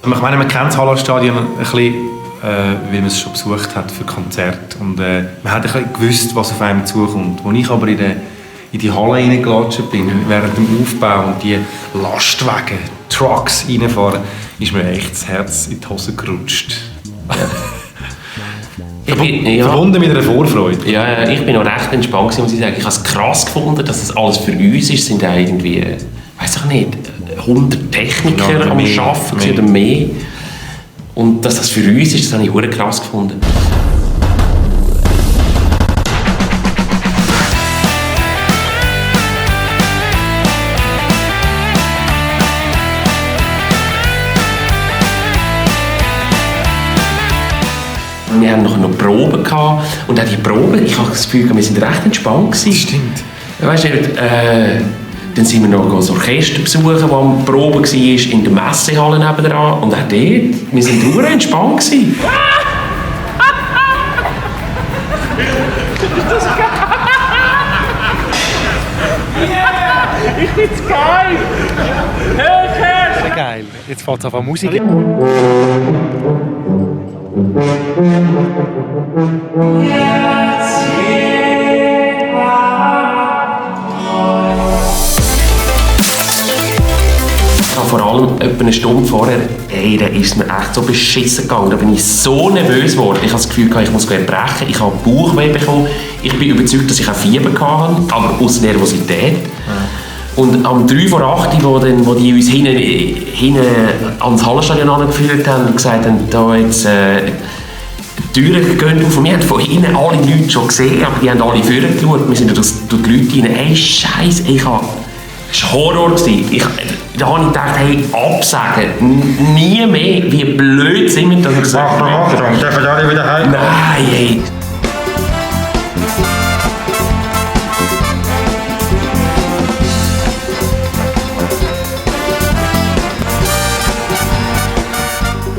Ich meine, man kennt das Hallenstadion ein bisschen, weil man es schon besucht hat für Konzerte. Und man hat ein bisschen gewusst, was auf einem zukommt. Als ich aber in die Halle reingelatscht bin, während dem Aufbau und die Lastwagen, Trucks reinfahren, ist mir echt das Herz in die Hose gerutscht. Verbunden mit einer Vorfreude. Ja, ich bin noch recht entspannt, muss ich sagen. Ich habe es krass gefunden, dass das alles für uns ist. Es sind ja irgendwie, weiß ich nicht, 100 Techniker am Arbeiten oder mehr. Und dass das für uns ist, das habe ich sehr krass gefunden. Wir hatten noch Proben gehabt, und auch die Proben, ich habe das Gefühl, wir sind recht entspannt gewesen. Stimmt. Weißt du, dann sind wir noch das Orchester besuchen, das am Proben war, in der Messehalle nebenan. Und auch dort, wir sind sehr entspannt gewesen. Ich find's geil! Geil. Jetzt fängt es auf Musik. Vor allem etwa eine Stunde vorher, da ist mir echt so beschissen gegangen. Da bin ich so nervös geworden. Ich habe das Gefühl, ich muss erbrechen. Ich habe Bauchweh bekommen. Ich bin überzeugt, dass ich auch Fieber hatte, aber aus Nervosität. Und am 3 vor 8, wo die uns hinten ans Hallenstadion angeführt haben und gesagt haben, da jetzt die Türen gehen auf. Und wir haben von hinten alle Leute schon gesehen, aber die haben alle vorgeschaut. Wir sind durch die Leute rein. Hey, Scheiße, das war Horror. Da habe ich gedacht, hey, absagen, nie mehr. Wie blöd sind wir, dass wir gesagt haben. Achtung, dürfen alle wieder heim? Nein, hey.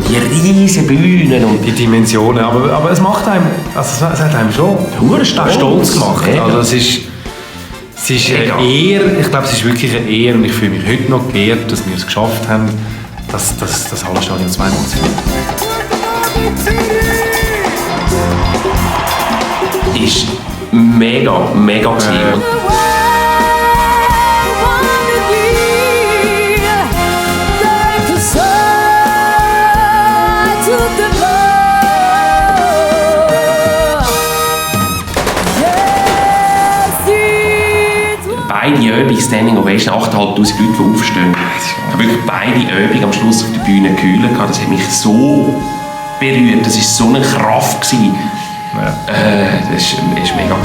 Die riesen Bühnen und Die Dimensionen, aber es macht einem, also es hat einem schon stolz gemacht. Mega. Also es ist eine Ehre, ich glaube, es ist wirklich eine Ehre und ich fühle mich heute noch geehrt, dass wir es geschafft haben, das Hallenstadion zweimal zu führen. Ist mega gewesen. Beide Übungen, Standing Ovation, 8'500 Leute, die aufstehen. Ich habe wirklich beide Übungen am Schluss auf der Bühne gehüllt. Das hat mich so berührt. Das war so eine Kraft. Das war mega.